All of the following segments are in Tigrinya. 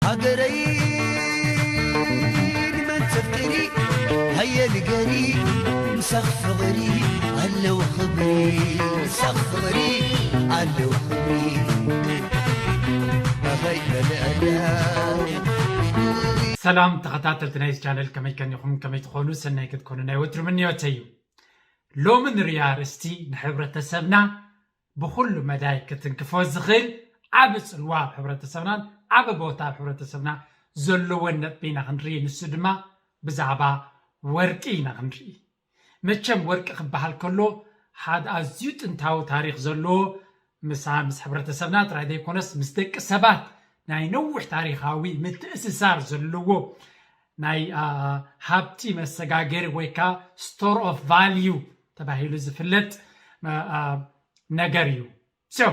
ሃገረይ ንመን ተፍቅሪ ሃየ ንገሪ ምሳኽ ፍቕሪ ኣለዎ ክብሪ ምሳኽ ፍቕሪ ኣለዎ ክብሪ ኣኸይ መለኣያ ሰላም ተኸታተልቲ ናይዚ ቻነል ከመይ ከኒኹም ከመይ ትኾኑ ሰናይ ክትኮኑ ናይ ወትሩ ምንዮተይ እዩ። ሎሚ ንሪኣ ኣርእስቲ ንሕብረተሰብና ብኹሉ መዳይ ክትንክፎ ዝኽእል ዓቢ ጽልዋ ኣብ ሕብረተሰብናን ዓቢ ቦታ ኣብ ሕብረተሰብና ዘለዎን ነጥቢ ኢና ክንርኢ። ንሱ ድማ ብዛዕባ ወርቂ ኢና ክንርኢ። መቸም ወርቂ ክበሃል ከሎ ሓደ ኣዝዩ ጥንታዊ ታሪኽ ዘለዎ ምሳ ምስ ሕብረተሰብና ጥራይ ዘይኮነስ ምስ ደቂ ሰባት ናይ ነዊሕ ታሪኻዊ ምትእስሳር ዘለዎ ናይ ሃብቲ መሰጋገሪ ወይ ከዓ store of value ተባሂሉ ዝፍለጥ ነገር እዩ። So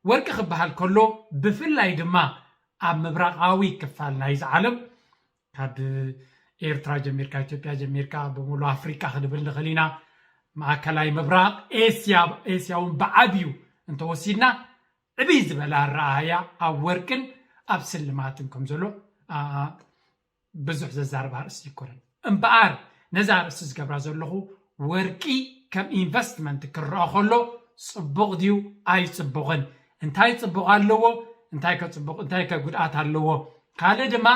ወርቂ ክበሃል ከሎ ብፍላይ ድማ ኣብ ምብራቓዊ ክፋል ናይዚ ዓለም ካብ ኤርትራ ጀሚርካ ኢትዮጵያ ጀሚርካ ብምሉ ኣፍሪቃ ክንብል ንኽእል ኢና። ማእከላይ ምብራቕ ኤስያ እውን ብዓብዩ እንተወሲድና ዕብይ ዝበለ ኣረኣእያ ኣብ ወርቅን ኣብ ስልማትን ከም ዘሎ ብዙሕ ዘዛርብ ኣርእስቲ ይኮነን። እምበኣር ነዚ ኣርእስቲ ዝገብራ ዘለኹ ወርቂ ከም ኢንቨስትመንት ክረኣ ከሎ ፅቡቕ ድዩ ኣይፅቡቕን፣ እንታይ ፅቡቕ ኣለዎ፣ እንታይ ከ ጉድኣት ኣለዎ፣ ካልእ ድማ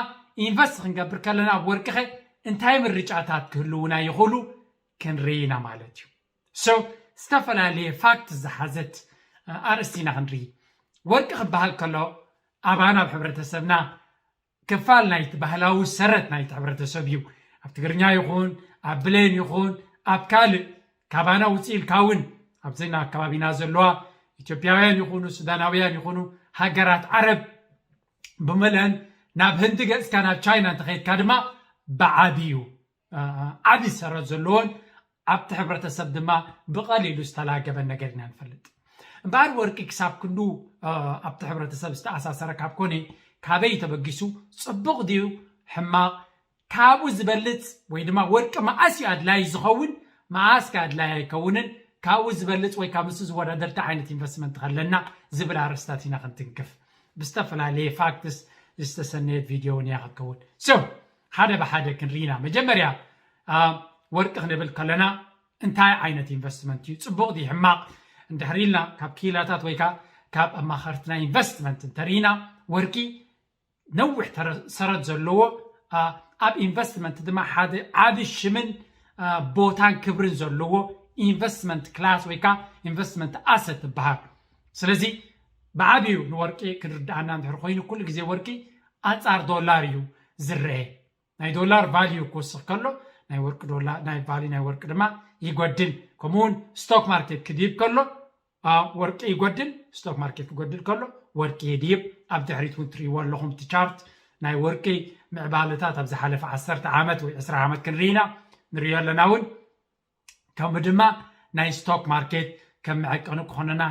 ኢንቨስት ክንገብር ከለና ኣብ ወርቂ ኸ እንታይ ምርጫታት ክህልውና ይኽእሉ ክንርኢ ኢና ማለት እዩ። So ዝተፈላለየ ፋክት ዝሓዘት ኣርእስቲ ኢና ክንርኢ። ወርቂ ክበሃል ከሎ ኣባና ኣብ ሕብረተሰብና ክፋል ናይቲ ባህላዊ ሰረት ናይቲ ሕብረተሰብ እዩ። ኣብ ትግርኛ ይኹን ኣብ ብሌን ይኹን ኣብ ካልእ ካባና ውፅእ ኢልካ እውን ኣብዚ ኣከባቢና ዘለዋ ኢትዮጵያውያን ይኹኑ ሱዳናውያን ይኹኑ ሃገራት ዓረብ ብምለን ናብ ህንዲ ገፅካ ናብ ቻይና እንተኸይድካ ድማ ብዓብዩ ዓቢ ሰረት ዘለዎን ኣብቲ ሕብረተሰብ ድማ ብቐሊሉ ዝተላገበን ነገር ኢና ንፈልጥ። እምበኣር ወርቂ ክሳብ ክንዱ ኣብቲ ሕብረተሰብ ዝተኣሳሰረ ካብ ኮነ ካበይ ተበጊሱ ፅቡቕ ድዩ ሕማቕ፣ ካብኡ ዝበልፅ ወይ ድማ ወርቂ መዓስ እዩ ኣድላይ ዝኸውን፣ መዓስ ከ ኣድላይ ኣይከውንን፣ ካብኡ ዝበልፅ ወይ ካብ ንሱ ዝወዳደር እንታይ ዓይነት ኢንቨስትመንት ከለና ዝብል ኣርእስታት ኢና ክንትንክፍ። ብዝተፈላለየ ፋክትስ ዝተሰነየት ቪድዮ እውን እያ ክትከውን። So ሓደ ብሓደ ክንርኢና። መጀመርያ ወርቂ ክንብል ከለና እንታይ ዓይነት ኢንቨስትመንት እዩ? ፅቡቕ ድዩ ሕማቕ? እንድሕር ኢልና ካብ ክኢላታት ወይ ከዓ ካብ ኣማኸርቲ ናይ ኢንቨስትመንት እንተርኢና ወርቂ ነዊሕ ሰረት ዘለዎ ኣብ ኢንቨስትመንት ድማ ሓደ ዓቢ ሽምን ቦታን ክብርን ዘለዎ ኢንቨስትመንት ክላስ ወይ ከዓ ኢንቨስትመንት ኣሰት ትበሃል። ስለዚ ብዓብዩ ንወርቂ ክንርድኣና እንድሕር ኮይኑ ኩሉ ግዜ ወርቂ ኣንጻር ዶላር እዩ ዝረአ። ናይ ዶላር ቫልዩ ክወስኽ ከሎ ናይ ወርቂ ዶላር ናይ ቫልዩ ናይ ወርቂ ድማ ይጎድል። ከምኡውን ስቶክ ማርኬት ክድይብ ከሎ ወርቂ ይጎድል፣ ስቶክ ማርኬት ክጎድል ከሎ ወርቂ ይድይብ። ኣብ ድሕሪት እውን ትርእይዎ ኣለኹም እቲ ቻርት ናይ ወርቂ ምዕባለታት ኣብ ዝሓለፈ ዓሰርተ ዓመት ወይ ዕስራ ዓመት ክንርኢ ኢና ንርእዮ ኣለና እውን ከምኡ ድማ ናይ ስቶክ ማርኬት ከም መዐቀኒ ክኾነና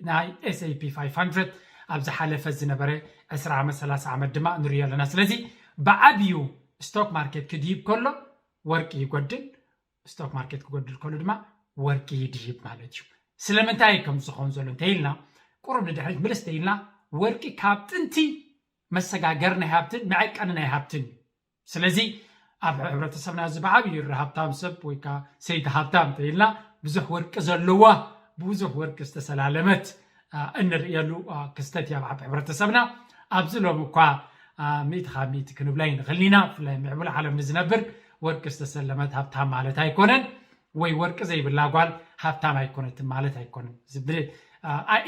ናይ S&P five hundred ኣብ ዝሓለፈ ዝነበረ ዕስራ ዓመት ሰላሳ ዓመት ድማ ንርእዮ ኣለና። ስለዚ ብዓብዩ ስቶክ ማርኬት ክድይብ ከሎ ወርቂ ይጎድል፣ ስቶክ ማርኬት ክጎድል ከሎ ድማ ወርቂ ይድይብ ማለት እዩ። ስለምንታይ ከም ዝኸውን ዘሎ እንተኢልና ቁሩብ ንድሕሪት ምልስ እንተኢልና ወርቂ ካብ ጥንቲ መሰጋገሪ ናይ ሃብትን መዐቀኒ ናይ ሃብትን እዩ። ስለዚ ኣብ ሕብረተሰብና እዚ ብዓብዩ ይረ ሃብታም ሰብ ወይ ከዓ ሰይቲ ሃብታም እንተኢልና ብዙሕ ወርቂ ዘለዋ ብብዙሕ ወርቂ ዝተሰላለመት እንርእየሉ ክስተት እያ ኣብ ሕብረተሰብና። ኣብዚ ሎም እኳ ሚእቲ ካብ ሚእቲ ክንብላ ይንኽእል ኢና። ብፍላይ ምዕቡል ዓለም ንዝነብር ወርቂ ዝተሰለመት ሃብታም ማለት ኣይኮነን፣ ወይ ወርቂ ዘይብላ ጓል ሃብታም ኣይኮነትን ማለት ኣይኮነን።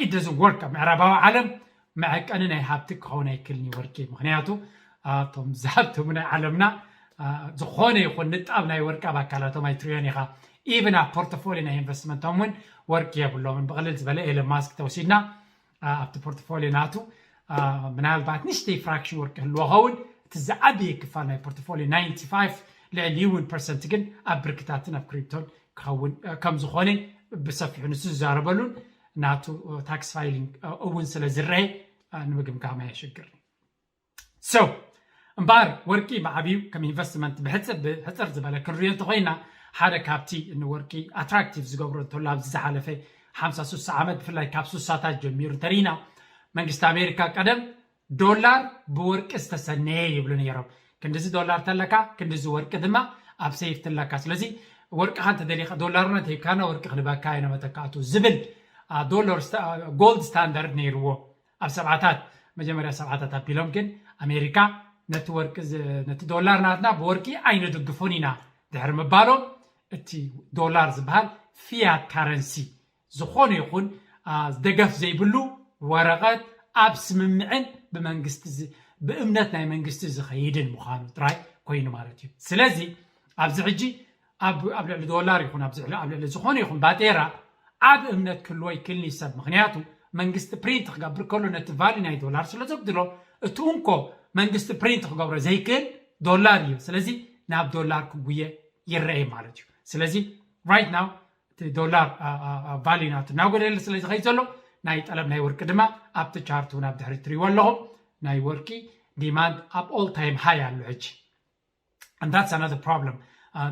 It doesn't work። ኣብ ምዕራባዊ ዓለም መዐቀኒ ናይ ሃብቲ ክኸውን ኣይክልን እዩ ወርቂ። ምክንያቱ እቶም ዝሃብተሙ ናይ ዓለምና ዝኾነ ይኹን ንጣብ ናይ ወርቂ ኣብ ኣካላቶም ኣይትሪዮን ኢኻ። ኢቭን ኣብ ፖርቶፎሊዮ ናይ ኢንቨስትመንቶም እውን ወርቂ የብሎምን። ብቕልል ዝበለ ኤለን ማስክ ተወሲድና ኣብቲ ፖርትፎሊዮ ናቱ ምናልባት ንሽተይ ፍራክሽን ወርቂ ህልዎ ኸውን፣ እቲ ዝዓበየ ክፋል ናይ ፖርትፎሊዮ ናይንቲ ፋይቭ ልዕሊ እውን ፐርሰንት ግን ኣብ ብርክታትን ኣብ ክሪፕቶን ክኸውን ከም ዝኾነ ብሰፊሑ ንሱ ዝዛረበሉን ናቱ ታክስ ፋይሊንግ እውን ስለ ዝረአ ንምግምጋም ኣየሸግርን። So እምበኣር ወርቂ ብዓብዩ ከም ኢንቨስትመንት ብሕፅር ብሕፅር ዝበለ ክንሪኦ እንተኮይና ሓደ ካብቲ ንወርቂ ኣትራክቲቭ ዝገብሮ እንተሎ ኣብዚ ዝሓለፈ ሓምሳ ሱሳ ዓመት ብፍላይ ካብ ሱሳታት ጀሚሩ እንተሪኢና መንግስቲ ኣሜሪካ ቀደም ዶላር ብወርቂ ዝተሰነየ ይብሉ ነይሮም። ክንድዚ ዶላር ተለካ ክንድዚ ወርቂ ድማ ኣብ ሴፍ ትለካ። ስለዚ ወርቅኻ እንተደሊኻ ዶላርና ተሂብካና ወርቂ ክንበካ ኢና መተካእቱ ዝብል ዶላር ጎልድ ስታንዳርድ ነይርዎ። ኣብ ሰብዓታት መጀመርያ ሰብዓታት ኣቢሎም ግን ኣሜሪካ ነቲ ወርቂ ነቲ ዶላር ናትና ብወርቂ ኣይንድግፎን ኢና ድሕሪ ምባሎም እቲ ዶላር ዝበሃል ፊያት ካረንሲ ዝኾነ ይኹን ደገፍ ዘይብሉ ወረቐት ኣብ ስምምዕን ብመንግስቲ ብእምነት ናይ መንግስቲ ዝኸይድን ምዃኑ ጥራይ ኮይኑ ማለት እዩ። ስለዚ ኣብዚ ሕጂ ኣብ ልዕሊ ዶላር ይኹን ኣብ ልዕሊ ዝኾነ ይኹን ባጤራ ዓብ እምነት ክህልዎ ይክልኒ ሰብ። ምክንያቱ መንግስቲ ፕሪንት ክገብር ከሎ ነቲ ቫሊ ናይ ዶላር ስለ ዘጉድሎ እቲ እንኮ መንግስቲ ፕሪንት ክገብሮ ዘይክእል ዶላር እዩ። ስለዚ ናብ ዶላር ክጉየ ይረአ ማለት እዩ። ስለዚ right now እቲ ዶላር ቫሊ ናቱ እናጎደለ ስለ ዝኸይድ ዘሎ ናይ ጠለብ ናይ ወርቂ ድማ ኣብቲ ቻርት እውን ኣብ ድሕሪ ትሪእዎ ኣለኹም ናይ ወርቂ ዲማንድ ኣብ all time high ኣሎ ሕጂ። And that's another problem።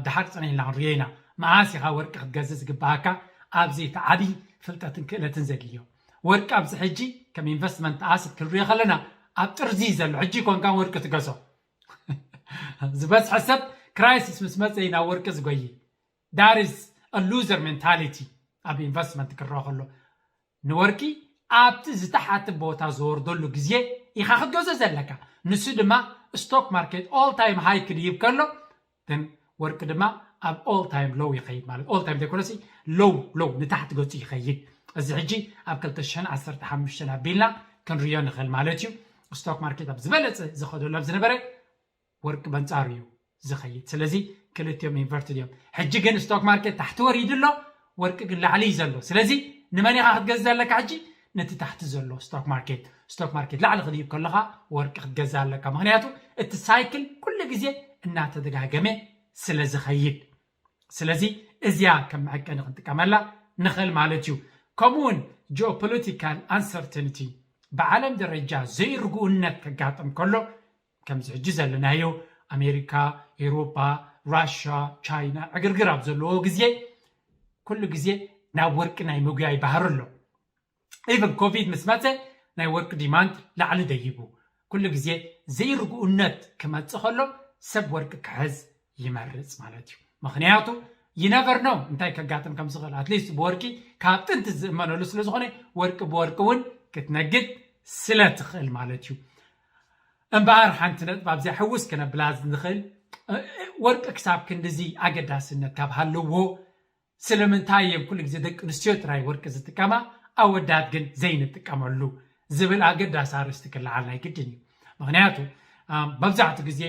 ደሓር ፀኒሕና ክንሪኦ ኢና። መዓስ ኢኻ ወርቂ ክትገዝእ ዝግበኣካ? ኣብዚ እቲ ዓብዪ ፍልጠትን ክእለትን ዘድልዮ። ወርቂ ኣብዚ ሕጂ ከም ኢንቨስትመንት ኣስት ክንሪኦ ከለና ኣብ ጥርዚ እዩ ዘሎ። ሕጂ ኮንካ ወርቂ ትገዝኦ ዝበዝሐ ሰብ ክራይሲስ ምስ መፀ እዩ ናብ ወርቂ ዝጎይ። That is a loser mentality ኣብ ኢንቨስትመንት ክረአ ከሎ ንወርቂ ኣብቲ ዝተሓተ ቦታ ዝወርደሉ ግዜ ኢኻ ክትገዝኦ ዘለካ። ንሱ ድማ ስቶክ ማርኬት all time high ክድይብ ከሎ ግን ወርቂ ድማ ኣብ all time low ይኸይድ ማለት all time ዘይኮነሲ ሎው ሎው ንታሕቲ ገፁ ይኸይድ። እዚ ሕጂ ኣብ ክልተ ሽሕን ዓሰርተ ሓሙሽተን ኣቢልና ክንሪዮ ንኽእል ማለት እዩ። ስቶክ ማርኬት ኣብ ዝበለፀ ዝኸደሉ ኣብ ዝነበረ ወርቂ በንፃሩ እዩ ዝኸይድ። ስለዚ ክልቲኦም ኢንቨርትድ እዮም። ሕጂ ግን ስቶክ ማርኬት ታሕቲ ወሪዱ ኣሎ፣ ወርቂ ግን ላዕሊ እዩ ዘሎ። ስለዚ ንመን ኢኻ ክትገዝእ ዘለካ ሕጂ? ነቲ ታሕቲ ዘሎ ስቶክ ማርኬት። ስቶክ ማርኬት ላዕሊ ክድይብ ከለኻ ወርቂ ክትገዝእ ኣለካ። ምክንያቱ እቲ ሳይክል ኩሉ ግዜ እናተደጋገመ ስለ ዝኸይድ። ስለዚ እዚኣ ከም መዐቀኒ ክንጥቀመላ ንኽእል ማለት እዩ። ከምኡውን ጂኦፖለቲካል ኣንሰርተኒቲ ብዓለም ደረጃ ዘይርግኡነት ከጋጥም ከሎ ከምዚ ሕጂ ዘለናዮ ኣሜሪካ፣ ኤውሮጳ፣ ራሻ፣ ቻይና ዕግርግር ኣብ ዘለዎ ግዜ ኩሉ ግዜ ናብ ወርቂ ናይ ምግያይ ባህሪ ኣሎ። ኢቨን ኮቪድ ምስ መፀ ናይ ወርቂ ዲማንድ ላዕሊ ደይቡ። ኩሉ ግዜ ዘይርግኡነት ክመፅእ ከሎ ሰብ ወርቂ ክሕዝ ይመርፅ ማለት እዩ። ምክንያቱ you never know እንታይ ከጋጥም ከም ዝኽእል። ኣትሊስት ብወርቂ ካብ ጥንቲ ዝእመነሉ ስለ ዝኾነ ወርቂ ብወርቂ እውን ክትነግድ ስለ ትኽእል ማለት እዩ። እምበኣር ሓንቲ ነጥብ ኣብዚኣ ሕውስ ክነብላ ንኽእል፣ ወርቂ ክሳብ ክንድዚ ኣገዳስነት ካብ ሃለዎ ስለምንታይ እዮም ኩሉ ግዜ ደቂ ኣንስትዮ ጥራይ ወርቂ ዝጥቀማ ኣወዳት ግን ዘይንጥቀመሉ ዝብል ኣገዳሲ ኣርእስቲ ክለዓል ናይ ግድን እዩ። ምክንያቱ መብዛሕትኡ ግዜ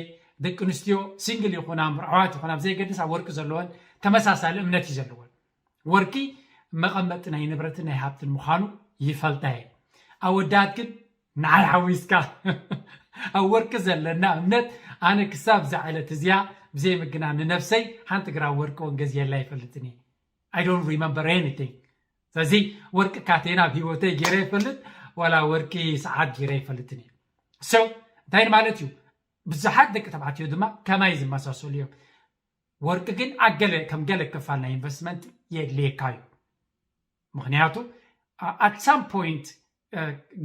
ደቂ ኣንስትዮ ሲንግል ይኹና ምርዓዋት ይኹና ብዘየገድስ ኣብ ወርቂ ዘለወን ተመሳሳሊ እምነት እዩ ዘለወን። ወርቂ መቐመጢ ናይ ንብረትን ናይ ሃብትን ምዃኑ ይፈልጣ እየ። ኣወዳት ግን ንዓይ ሓዊስካ ኣብ ወርቂ ዘለና እምነት ኣነ ክሳብ እዛ ዕለት እዚኣ ብዘይ ምግና ንነብሰይ ሓንቲ ግራም ወርቂ እውን ገዝየላ ኣይፈልጥን እየ። I don't remember anything። ስለዚ ወርቂ ካቴና ኣብ ህይወተይ ገይረ ይፈልጥ ዋላ ወርቂ ሰዓት ገይረ ይፈልጥን እየ። So እንታይ ማለት እዩ? ብዙሓት ደቂ ተባዕትዮ ድማ ከማይ ዝመሳሰሉ እዮም። ወርቂ ግን ኣገለ ከም ገለ ክፋል ናይ ኢንቨስትመንት የድልየካ እዩ። ምክንያቱ at some point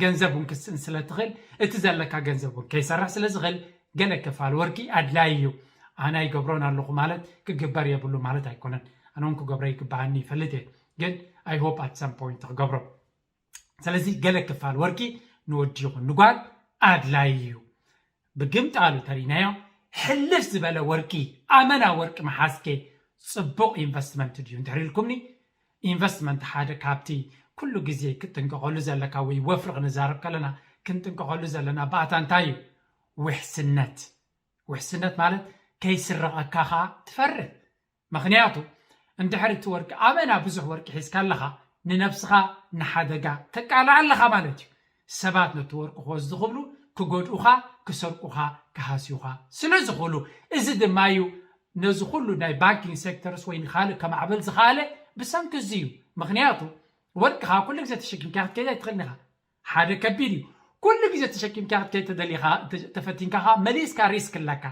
ገንዘብ እውን ክስእን ስለ ትኽእል እቲ ዘለካ ገንዘብ እውን ከይሰርሕ ስለ ዝኽእል ገለ ክፋል ወርቂ ኣድላይ እዩ። ኣነ ኣይገብሮን ኣለኹ ማለት ክግበር የብሉ ማለት ኣይኮነን። ኣነ እውን ክገብሮ ይግባኣኒ ይፈልጥ እየ፣ ግን I hope at some point ክገብሮ። ስለዚ ገለ ክፋል ወርቂ ንወዲ ይኹን ንጓል ኣድላይ እዩ። ብግምጣሉ ተሪናዮ ሕልፍ ዝበለ ወርቂ ኣመና ወርቂ መሓዝከ ፅቡቕ ኢንቨስትመንት ድዩ እንድሕር ኢልኩምኒ፣ ኢንቨስትመንት ሓደ ካብቲ ኩሉ ግዜ ክትጥንቀቐሉ ዘለካ ወይ ወፍሪ ክንዛረብ ከለና ክንጥንቀቐሉ ዘለና ባእታ እንታይ እዩ? ውሕስነት። ውሕስነት ማለት ከይስረቐካ ኸዓ ትፈርህ። ምኽንያቱ እንድሕር እቲ ወርቂ ኣመና ብዙሕ ወርቂ ሒዝካ ኣለኻ ንነብስኻ ንሓደጋ ተቃልዕ ኣለኻ ማለት እዩ። ሰባት ነቲ ወርቂ ክወስዱ ክብሉ ክጎድኡኻ ክሰርቁኻ ክሃስዩኻ ስለ ዝኽእሉ እዚ ድማ እዩ ነዚ ኩሉ ናይ ባንኪንግ ሴክተርስ ወይ ንኻልእ ከማዕብል ዝኸኣለ ብሰንኪ እዚ እዩ። ምኽንያቱ ወርቅኻ ኩሉ ግዜ ተሸኪምካ ክትከይድ ኣይትኽእልን ኢኻ። ሓደ ከቢድ እዩ። ኩሉ ግዜ ተሸኪምካ ክትከይድ ተደሊኻ ተፈቲንካ ኸዓ መሊስካ ሪስክ ኣለካ።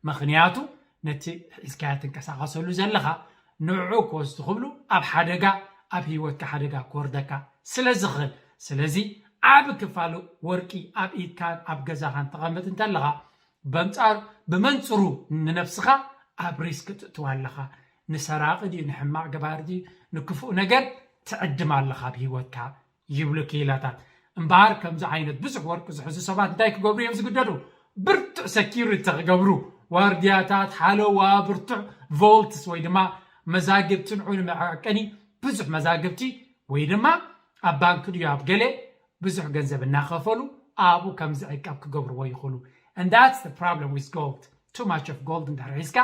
ምኽንያቱ ነቲ ሒዝካዮ ትንቀሳቐሰሉ ዘለኻ ንዕኡ ክወስዱ ክብሉ ኣብ ሓደጋ ኣብ ህይወትካ ሓደጋ ክወርደካ ስለ ዝኽእል ስለዚ ዓቢ ክፋል ወርቂ ኣብ ኢድካን ኣብ ገዛኻን ተቐምጥ እንተለኻ፣ በንጻር-፣ ብመንጽሩ ንነብስኻ ኣብ ሪስክ ትእትዋ ኣለኻ። ንሰራቒ ድዩ፣ ንሕማቕ ገባሪ ድዩ፣ ንክፉእ ነገር ትዕድም ኣለኻ ኣብ ህይወትካ ይብሉ ክኢላታት። እምበኣር ከምዚ ዓይነት ብዙሕ ወርቂ ዝሕዙ ሰባት እንታይ ክገብሩ እዮም ዝግደዱ? ብርቱዕ ሰኪሪቲ ክገብሩ፣ ዋርድያታት፣ ሓለዋ፣ ብርቱዕ ቮልትስ ወይ ድማ መዛግብቲ ንዑ ንመዐቀኒ ብዙሕ መዛግብቲ ወይ ድማ ኣብ ባንክ ድዩ ኣብ ገለ ብዙሕ ገንዘብ እናኸፈሉ ኣብኡ ከም ዝዕቀብ ክገብርዎ ይኽእሉ። And that's the problem with gold. Too much of gold እንድሕር ሒዝካ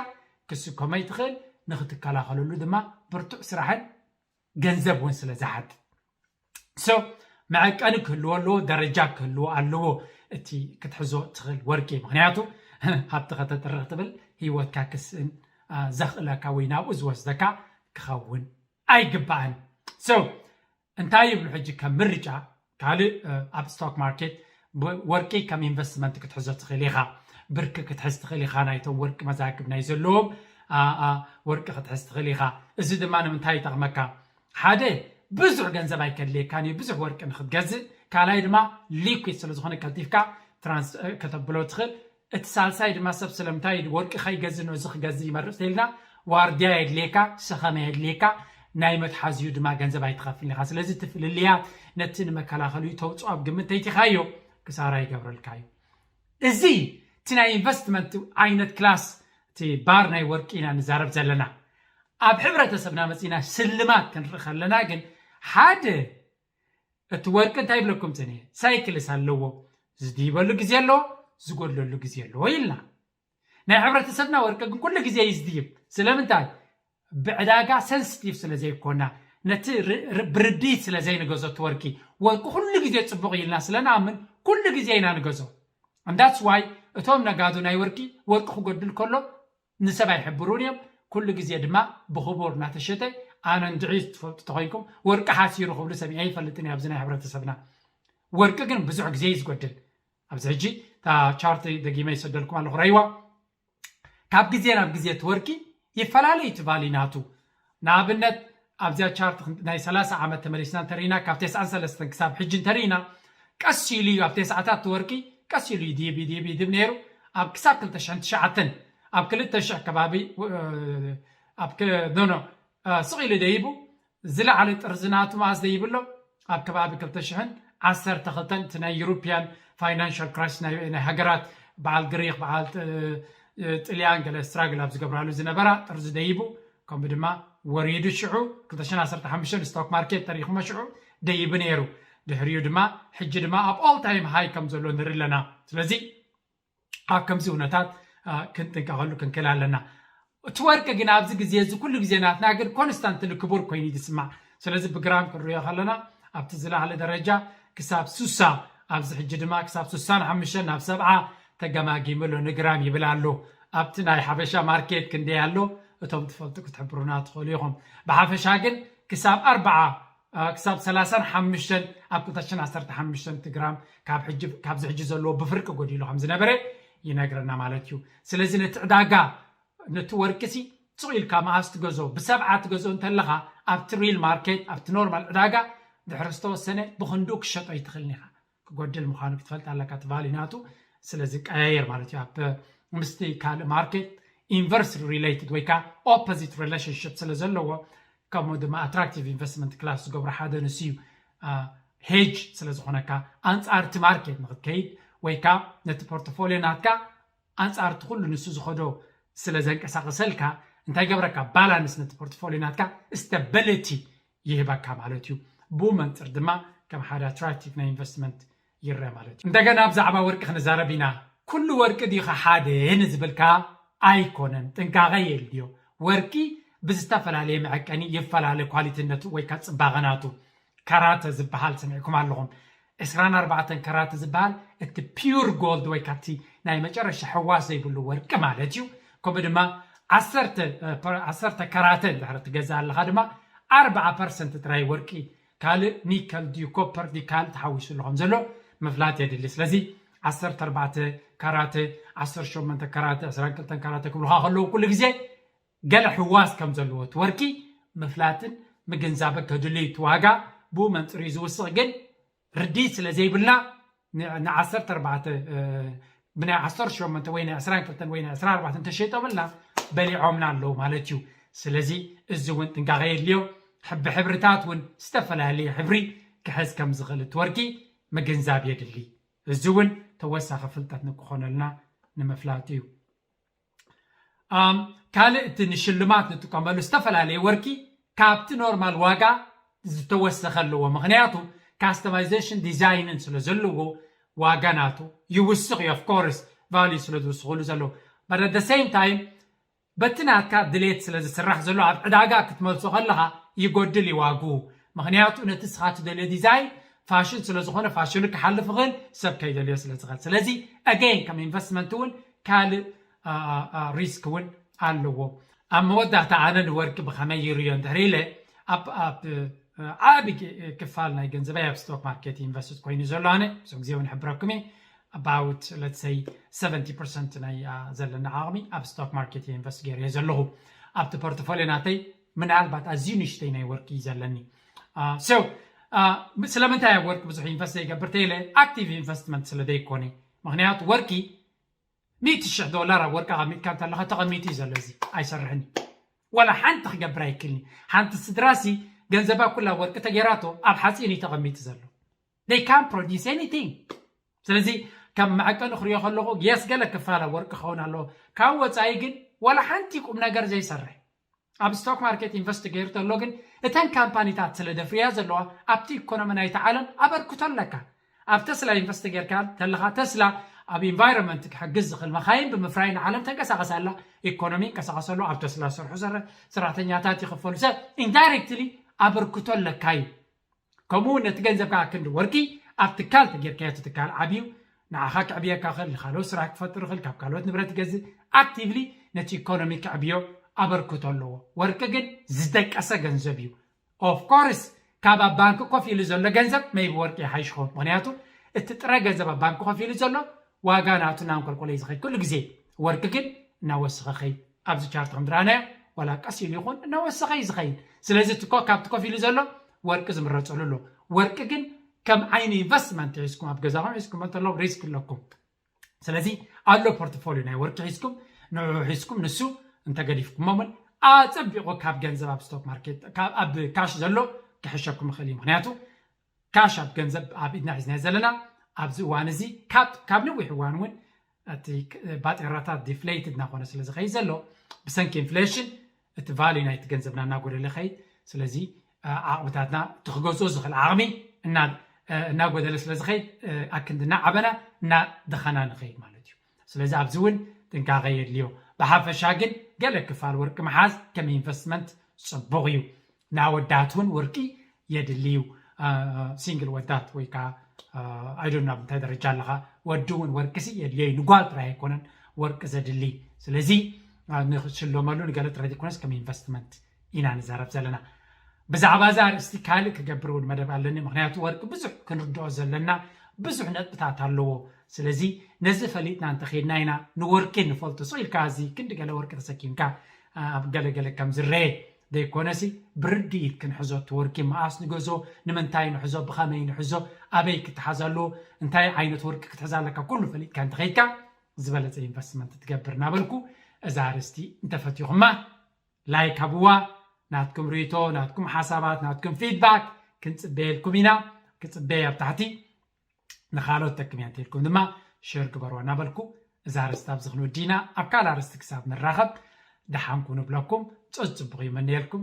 ክስከሞ ይትኽእል፣ ንኽትከላኸለሉ ድማ ብርቱዕ ስራሕን ገንዘብ እውን ስለ ዝሓትት። So መዐቀኒ ክህልዎ ኣለዎ፣ ደረጃ ክህልዎ ኣለዎ እቲ ክትሕዞ ትኽእል ወርቂ። ምኽንያቱ ሃብቲ ከተጥርቕ ትብል ህይወትካ ክስእን፣ አ፣ ዘኽእለካ ወይ ናብኡ ዝወስደካ ክኸውን ኣይግባእን። So እንታይ ይብሉ ሕጂ ከም ምርጫ? ካልእ፣ እ፣ ኣብ ስቶክ ማርኬት ብ-፣ ወርቂ ከም ኢንቨስትመንት ክትሕዞ ትኽእል ኢኻ። ብርክ ክትሕዝ ትኽእል ኢኻ። ናይቶም ወርቂ መዛግብ ናይ ዘለዎም፣ አ፣ አ፣ ወርቂ ክትሕዝ ትኽእል ኢኻ። እዚ ድማ ንምንታይ ይጠቕመካ? ሓደ፣ ብዙሕ ገንዘብ ኣይከድልየካን እዩ ብዙሕ ወርቂ ንክትገዝእ። ካልኣይ ድማ ሊኩዊድ ስለ ዝኾነ ቀልጢፍካ ትራንስ-፣ እ፣ ከተብሎ ትኽእል። እቲ ሳልሳይ ድማ ሰብ ስለምንታይ ወርቂ ከይገዝእ ነዚ ክገዝእ ይመርጽ ተልና፣ ዋርድያ የድልየካ፣ ሰኸመ የድልየካ፣ ናይ መትሓዚኡ ድማ ገንዘብ ኣይትኸፍልን ኢኻ። ስለዚ እቲ ፍልልያት ነቲ ንመከላኸሊኡ ተውፅኦ ኣብ ግምት ተይቲኻዮ ክሳራ ይገብረልካ እዩ። እዚ እቲ ናይ ኢንቨስትመንት ዓይነት ክላስ፣ እቲ ባር ናይ ወርቂ ኢና ንዛረብ ዘለና። ኣብ ሕብረተሰብና መፂና ስልማት ክንርኢ ከለና ግን ሓደ እቲ ወርቂ እንታይ ይብለኩም ጽኒሐ? ሳይክልስ ኣለዎ። ዝድይበሉ ግዜ ኣለዎ፣ ዝጎድለሉ ግዜ ኣለዎ ኢልና። ናይ ሕብረተሰብና ወርቂ ግን ኩሉ ግዜ እዩ ዝድይብ። ስለምንታይ? ብዕዳጋ ሰንስቲቭ ስለ ዘይኮና፣ ነቲ ር-፣ ር-፣ ብርድኢት ስለ ዘይንገዞ እቲ ወርቂ። ወርቂ ኩሉ ግዜ ጽቡቕ ኢልና ስለ ንኣምን ኩሉ ግዜ ኢና ንገዞ። And that's why እቶም ነጋዶ ናይ ወርቂ፣ ወርቂ ክጎድል ከሎ ንሰብ ኣይሕብሩን እዮም። ኩሉ ግዜ ድማ ብኽቡር እናተሸጠ፣ ኣነ እንድዒ ትፈልጡ ተኾይንኩም፣ ወርቂ ሓሲሩ ክብሉ ሰሚዐ ኣይፈልጥን እየ ኣብዚ ናይ ሕብረተሰብና። ወርቂ ግን ብዙሕ ግዜ እዩ ዝጎድል። ኣብዚ ሕጂ እታ ቻርት ደጊመ ይሰደልኩም ኣለኹ፣ ረይዋ። ካብ ግዜ ናብ ግዜ እቲ ወርቂ ይፈላለ እዩ እቲ ቫሊ ናቱ። ንኣብነት ኣብዚኣ ቻርት ናይ ሰላሳ ዓመት ተመሊስና እንተሪእና፣ ካብ ተስዓን ሰለስተን ክሳብ ሕጂ እንተሪእና፣ ቀስ ኢሉ እዩ፣ ኣብ ተስዓታት እቲ ወርቂ ቀስ ኢሉ ይድይብ፣ ይድይብ፣ ይድይብ ነይሩ። ኣብ ክሳብ ክልተ ሽሕን ትሽዓተን፣ ኣብ ክልተ ሽሕ ከባቢ፣ እ፣ ኣብ ክ-፣ ኖ፣ ኖ፣ እ፣ ስቕ ኢሉ ደይቡ፣ ዝለዓለ ጥርዚ ናቱ መኣዝ ደይብሎ፣ ኣብ ከባቢ ክልተ ሽሕን ዓሰርተ ክልተን፣ እቲ ናይ ዩሮፒያን ፋይናንሻል ክራይሲስ ናይ፣ ናይ ሃገራት፣ በዓል ግሪክ፣ በዓል ጥ-፣ እ፣ ጥልያን ገለ ስትራግል ኣብ ዝገብራሉ ዝነበራ ጥርዚ ደይቡ፣ ከምኡ ድማ ወሪዱ ሽዑ ክልተ ሽሕን ዓሰርተ ሓሙሽተን ስቶክ ማርኬት ተሪኹሞ ሽዑ ደይቡ ነይሩ። ድሕሪኡ ድማ ሕጂ ድማ ኣብ ኦል ታይም ሃይ ከም ዘሎ ንርኢ ኣለና። ስለዚ ኣብ ከምዚ ኩነታት፣ አ፣ ክንጥንቀቐሉ ክንክእል ኣለና። እቲ ወርቂ ግን ኣብዚ ግዜ እዚ ኩሉ ግዜ ናትና ግን ኮንስታንትሊ ክቡር ኮይኑ እዩ ዝስማዕ። ስለዚ ብግራም ክንሪኦ ከለና ኣብቲ ዝለዓለ ደረጃ ክሳብ ሱሳ፣ ኣብዚ ሕጂ ድማ ክሳብ ሱሳን ሓሙሽተን ናብ ሰብዓ ተገማጊሙ ኣሎ፣ ንግራም ይብል ኣሎ። ኣብቲ ናይ ሓበሻ ማርኬት ክንደይ ኣሎ፣ እቶም ትፈልጡ ክትሕብሩና ትኽእሉ ኢኹም። ብሓፈሻ ግን ክሳብ ኣርብዓ፣ አ፣ ክሳብ ሰላሳን ሓሙሽተን ኣብ ክልተ ሽሕን ዓሰርተ ሓሙሽተን እቲ ግራም ካብ ሕጂ፣ ካብዚ ሕጂ ዘለዎ ብፍርቂ ጎዲሉ ከም ዝነበረ ይነግረና ማለት እዩ። ስለዚ ነቲ ዕዳጋ፣ ነቲ ወርቂ ሲ ስቕ ኢልካ መኣስ ትገዝኦ፣ ብሰብዓ ትገዝኦ እንተለኻ፣ ኣብቲ ሪል ማርኬት፣ ኣብቲ ኖርማል ዕዳጋ ድሕሪ ዝተወሰነ ብኽንድኡ ክሸጦ ኣይትኽእልን ኢኻ። ክጎድል ምዃኑ ክትፈልጥ ኣለካ፣ እቲ ቫሊ ናቱ ስለ ዝቀያየር ማለት እዩ። ኣብ ምስቲ ካልእ ማርኬት ኢንቨርስ ሪሌትድ ወይ ከዓ ኦፖዚት ሪሌሽንሽፕ ስለ ዘለዎ፣ ከምኡ ድማ ኣትራክቲቭ ኢንቨስትመንት ክላስ ዝገብሮ ሓደ ንሱ እዩ። አ፣ ሄጅ ስለ ዝኾነካ፣ ኣንጻርቲ ማርኬት ንክትከይድ ወይ ከዓ ነቲ ፖርትፎሊዮ ናትካ ኣንጻርቲ ኩሉ ንሱ ዝኸዶ ስለ ዘንቀሳቕሰልካ፣ እንታይ ገብረካ? ባላንስ ነቲ ፖርትፎሊዮ ናትካ ስታቢሊቲ ይህበካ ማለት እዩ። ብኡ መንጽር ድማ ከም ሓደ ኣትራክቲቭ ናይ ኢንቨስትመንት ይረአ ማለት እዩ። እንደገና ብዛዕባ ወርቂ ክንዛረብ ኢና። ኩሉ ወርቂ ድዩ ሓደ ንዝብል ከኣ ኣይኮነን፣ ጥንቃቐ የድልዮ። ወርቂ ብዝተፈላለየ መዐቀኒ ይፈላለ፣ ኳሊቲነቱ ወይ ከኣ ጽባቐ ናቱ። ካራተ ዝበሃል ሰሚዕኩም ኣለኹም። ዕስራን ኣርባዕተን ካራተ ዝበሃል እቲ ፒውር ጎልድ ወይ ካብቲ ናይ መጨረሻ ሕዋስ ዘይብሉ ወርቂ ማለት እዩ። ከምኡ ድማ ዓሰርተ፣ እ፣ ፐ-፣ ዓሰርተ ካራተ እንድሕር ትገዝእ ኣለኻ ድማ ኣርብዓ ፐርሰንት ጥራይ ወርቂ፣ ካልእ ኒከል ድዩ ኮፐር ድዩ ካልእ ተሓዊሱ ኣሎ ከም ዘሎ ምፍላጥ የድሊ። ስለዚ ዓሰርተ ኣርባዕተ ካራተ፣ ዓሰርተ ሸሞንተ ካራተ፣ ዕስራን ክልተን ካራተ ክብሉኻ ከለዉ ኩሉ ግዜ ገለ ሕዋስ ከም ዘለዎ እቲ ወርቂ ምፍላጥን ምግንዛብን ከድሊ እዩ። እቲ ዋጋ ብኡ መንጽር እዩ ዝውስኽ፣ ግን ርድኢት ስለ ዘይብልና ን- ን14 ብናይ 18 ወይ ናይ 22 ወይ ናይ 24 እንተሸይጦምልና በሊዖምና ኣለዉ ማለት እዩ። ስለዚ እዚ እውን ጥንቃቐ የድልዮ። ሕብሪ ሕብርታት እውን ዝተፈላለየ ሕብሪ ክሕዝ ከም ዝኽእል እቲ ወርቂ ምግንዛብ የድሊ። እዚ እውን ተወሳኺ ፍልጠት ንክኾነልና ንምፍላጥ እዩ። ካልእ እቲ ንሽልማት ንጥቀመሉ ዝተፈላለየ ወርቂ ካብቲ ኖርማል ዋጋ ዝተወሰኸ ኣለዎ። ምክንያቱ ካስተማይዜሽን ዲዛይንን ስለ ዘለዎ ዋጋ ናቱ ይውስኽ እዩ። ኦፍኮርስ ቫልዩ ስለ ዝውስኽሉ ዘለዎ but at the same time በቲ ናትካ ድሌት ስለ ዝስራሕ ዘሎ ኣብ ዕዳጋ ክትመልሶ ከለኻ ይጎድል እዩ ዋግኡ። ምክንያቱ ነቲ ስኻ ትደልዮ ዲዛይን ፋሽን ስለ ዝኾነ ፋሽኑ ክሓልፍ ይኽእል ሰብ ከይደልዮ ስለ ዝኽእል። ስለዚ ኣገይን ከም ኢንቨስትመንት እውን ካልእ ሪስክ እውን ኣለዎ። ኣብ መወዳእታ ኣነ ንወርቂ ብኸመይ ይርዮ እንድሕር ኢለ ኣብ ዓብ ክፋል ናይ ገንዘበይ ኣብ ስቶክ ማርኬት ኢንቨስት ኮይኑ ዘሎ ኣነ ብዙ ግዜ እውን ሕብረኩም እየ about let's say seventy percent ናይ ዘለና ዓቕሚ ኣብ ስቶክ ማርኬት ኢንቨስት ገይረ ዘለኹ። ኣብቲ ፖርትፎሊዮ ናተይ ምናልባት ኣዝዩ ንሽተይ ናይ ወርቂ እዩ ዘለኒ። ስለምንታይ ኣብ ወርቂ ብዙሕ ኢንቨስት ዘይገብር ተይለ ኣክቲቭ ኢንቨስትመንት ስለ ዘይኮነ። ምክንያቱ ወርቂ ሚእቲ ሽሕ ዶላር ኣብ ወርቂ ኣቐሚጥካ እንተለኻ ተቐሚጡ እዩ ዘሎ። እዚ ኣይሰርሕን እዩ። ዋላ ሓንቲ ክገብር ኣይክልኒ። ሓንቲ ስድራሲ ገንዘባ ኩላ ወርቂ ተገይራቶ ኣብ ሓፂን እዩ ተቐሚጡ ዘሎ። They can't produce anything። ስለዚ ከም መዐቀኒ ክሪኦ ከለኹ የስ ገለ ክፋል ኣብ ወርቂ ክኸውን ኣለዎ። ካብ ወፃኢ ግን ዋላ ሓንቲ ቁም ነገር ዘይሰርሕ ኣብ ስቶክ ማርኬት ኢንቨስት ገይሩ ተሎ ግን እተን ካምፓኒታት ስለ ደፍርያ ዘለዋ ኣብቲ ኢኮኖሚ ናይቲ ዓለም ኣበርክቶ ኣለካ። ኣብ ተስላ ኢንቨስት ጌርካ ተለኻ ተስላ ኣብ ኢንቫይሮንመንት ክሕግዝ ዝኽእል መኻይን ብምፍራይ ንዓለም ተንቀሳቐስ ኣላ። ኢኮኖሚ ይንቀሳቐሰሉ ኣብ ተስላ ዝሰርሑ ሰራሕተኛታት ይኽፈሉ ሰብ ኢንዳይሬክትሊ ኣበርክቶ ኣለካ እዩ። ከምኡ እውን ነቲ ገንዘብካ ክንዲ ወርቂ ኣብ ትካል ተጌርካዮ እቲ ትካል ዓብዩ ንዓኻ ክዕብየካ ኽእል ንካልኦት ስራሕ ክፈጥር ኽእል ካብ ካልኦት ንብረት ይገዝእ ኣክቲቭሊ ነቲ ኢኮኖሚ ክዕብዮ ኣበርክቶ ኣለዎ። ወርቂ ግን ዝደቀሰ ገንዘብ እዩ። ኦፍኮርስ ካብ ኣብ ባንክ ኮፍ ኢሉ ዘሎ ገንዘብ መይቢ ወርቂ ይሓይሽ ኸውን ምክንያቱ እቲ ጥረ ገንዘብ ኣብ ባንክ ኮፍ ኢሉ ዘሎ ዋጋ ናቱ እናንቆልቆለ እዩ ዝኸይድ ኩሉ ግዜ። ወርቂ ግን እናወሰኸ ኸይድ ኣብዚ ቻርት ከም ዝረኣናዮ ዋላ ቀስ ኢሉ ይኹን እናወሰኸ እዩ ዝኸይድ። ስለዚ እቲ ኮ- ካብቲ ኮፍ ኢሉ ዘሎ ወርቂ ዝምረፀሉ ኣሎ። ወርቂ ግን ከም ዓይኒ ኢንቨስትመንት ሒዝኩም ኣብ ገዛኹም ሒዝኩም እንተለዉ ሪስክ ኣለኩም። ስለዚ ኣሎ ፖርትፎሊዮ ናይ ወርቂ ሒዝኩም ንዑ ሒዝኩም ንሱ እንተገዲፍኩሞ እውን ኣፀቢቑ ካብ ገንዘብ ኣብ ስቶክ ማርኬት ካብ ኣብ ካሽ ዘሎ ክሕሸኩም ይኽእል እዩ። ምክንያቱ ካሽ ኣብ ገንዘብ ኣብ ኢድና ሒዝናዮ ዘለና ኣብዚ እዋን እዚ ካብ ካብ ነዊሕ እዋን እውን እቲ ባጤራታት ዲፍሌትድ እናኾነ ስለ ዝኸይድ ዘሎ ብሰንኪ ኢንፍሌሽን እቲ ቫልዩ ናይቲ ገንዘብና እናጎደለ ይኸይድ። ስለዚ ዓቕምታትና እቲ ክገዝኦ ዝኽእል ዓቕሚ እናጎደለ ስለ ዝኸይድ ኣክንዲ እናዓበና እናደኸና ንኸይድ ማለት እዩ። ስለዚ ኣብዚ እውን ጥንቃቐ የድልዮ። ብሓፈሻ ግን ገለ ክፋል ወርቂ ምሓዝ ከም ኢንቨስትመንት ፅቡቕ እዩ። ንኣወዳት እውን ወርቂ የድሊ እዩ። ሲንግል ወዳት ወይ ከዓ ኣይዶን ኣብ እንታይ ደረጃ ኣለኻ ወዲ እውን ወርቂ ሲ የድልዮ እዩ። ንጓል ጥራይ ኣይኮነን ወርቂ ዘድሊ። ስለዚ ንክሽለመሉ ንገለ ጥራይ ዘይኮነስ ከም ኢንቨስትመንት ኢና ንዛረብ ዘለና። ብዛዕባ እዚ ኣርእስቲ ካልእ ክገብር እውን መደብ ኣለኒ። ምክንያቱ ወርቂ ብዙሕ ክንርድኦ ዘለና ብዙሕ ነጥብታት ኣለዎ። ስለዚ ነዚ ፈሊጥና እንተኸይድና ኢና ንወርቂ ንፈልጦ። ስቕ ኢልካ እዚ ክንዲ ገለ ወርቂ ተሰኪምካ ኣብ ገለገለ ከም ዝረየ ዘይኮነሲ ብርድኢት ክንሕዞ እቲ ወርቂ መኣስ ንገዞ ንምንታይ ንሕዞ ብኸመይ ንሕዞ ኣበይ ክትሓዝ ኣለዎ እንታይ ዓይነት ወርቂ ክትሕዝ ኣለካ ኩሉ ፈሊጥካ እንተኸይድካ ዝበለፀ ኢንቨስትመንት ትገብር እናበልኩ እዛ ኣርእስቲ እንተፈትኹማ ላይክ ሃብዋ። ናትኩም ርእቶ ናትኩም ሓሳባት ናትኩም ፊድባክ ክንፅበየልኩም ኢና። ክፅበየ ኣብ ታሕቲ ንኻልኦት ጠቅም እያ እንተልኩም ድማ ሸር ግበርዋ እናበልኩ እዛ ኣርስቲ ኣብዚ ክንወዲ ኢና። ኣብ ካልእ ኣርስቲ ክሳብ ንራኸብ ደሓንኩ ንብለኩም። ፀፅቡቕ ይመንየልኩም።